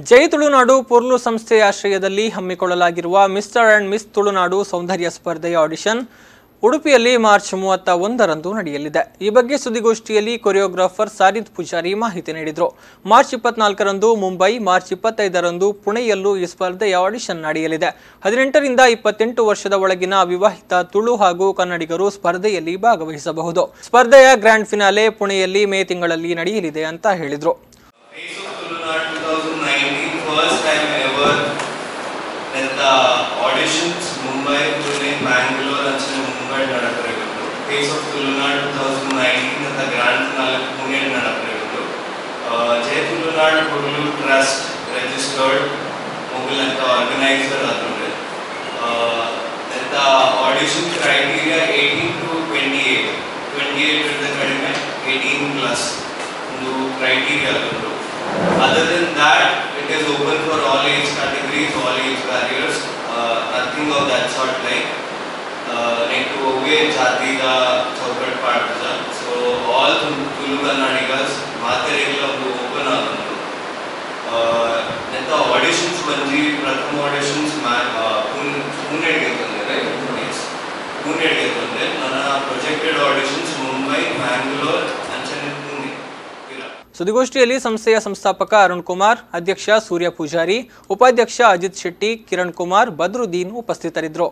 ಜೈ ತುಳುನಾಡು ಪೊರ್ಲು ಸಂಸ್ಥೆಯ ಆಶ್ರಯದಲ್ಲಿ ಹಮ್ಮಿಕೊಳ್ಳಲಾಗಿರುವ ಮಿಸ್ಟರ್ ಅಂಡ್ ಮಿಸ್ ತುಳುನಾಡು ಸೌಂದರ್ಯ ಸ್ಪರ್ಧೆಯ ಆಡಿಷನ್ ಉಡುಪಿಯಲ್ಲಿ ಮಾರ್ಚ್ 31ರಂದು ನಡೆಯಲಿದೆ. ಈ ಬಗ್ಗೆ ಸುದ್ದಿಗೋಷ್ಠಿಯಲ್ಲಿ ಕೊರಿಯೋಗ್ರಾಫರ್ ಸಾರಿತ್ ಪೂಜಾರಿ ಮಾಹಿತಿ ನೀಡಿದರು. ಮಾರ್ಚ್ 24ರಂದು ಮುಂಬೈ, ಮಾರ್ಚ್ 25ರಂದು ಪುಣೆಯಲ್ಲೂ ಈ ಸ್ಪರ್ಧೆಯ ಆಡಿಷನ್ ನಡೆಯಲಿದೆ. 18ರಿಂದ 28 ವರ್ಷದ ಒಳಗಿನ ವಿವಾಹಿತ ತುಳು ಹಾಗೂ ಕನ್ನಡಿಗರು ಸ್ಪರ್ಧೆಯಲ್ಲಿ ಭಾಗವಹಿಸಬಹುದು. ಸ್ಪರ್ಧೆಯ ಗ್ರ್ಯಾಂಡ್ ಫಿನಾಲೆ ಪುಣೆಯಲ್ಲಿ ಮೇ ತಿಂಗಳಲ್ಲಿ ನಡೆಯಲಿದೆ ಅಂತ ಹೇಳಿದರು. First time ever that the auditions Mumbai, Pune, Bangalore and Mumbai nadapare. Face of Tulunad 2019 at the grand finale Pune nadapare. Jai Tulunad Porlu Trust registered Mughal and the organizer adunde. That the audition criteria 18 to 28, 28 is the kadime, 18 plus undu criteria adundu. Other than that, it is open for all age categories, all age barriers, nothing of that sort like to Ove Jati da Chaukat Paadja. So all Tulu Kannadigas Maataregla open agundu. Then the auditions manji pratham auditions Pune ge right? Yes. Pune ge tonde. Nana projected auditions Mumbai, Bangalore and Pune. ಸುದ್ದಿಗೋಷ್ಠಿಯಲ್ಲಿ ಸಂಸ್ಥೆಯ ಸಂಸ್ಥಾಪಕ ಅರುಣ್ ಕುಮಾರ್, ಅಧ್ಯಕ್ಷ ಸೂರ್ಯ ಪೂಜಾರಿ, ಉಪಾಧ್ಯಕ್ಷ ಅಜಿತ್ ಶೆಟ್ಟಿ, ಕಿರಣ್ ಕುಮಾರ್, ಬದ್ರುದ್ದೀನ್ ಉಪಸ್ಥಿತರಿದ್ದರು.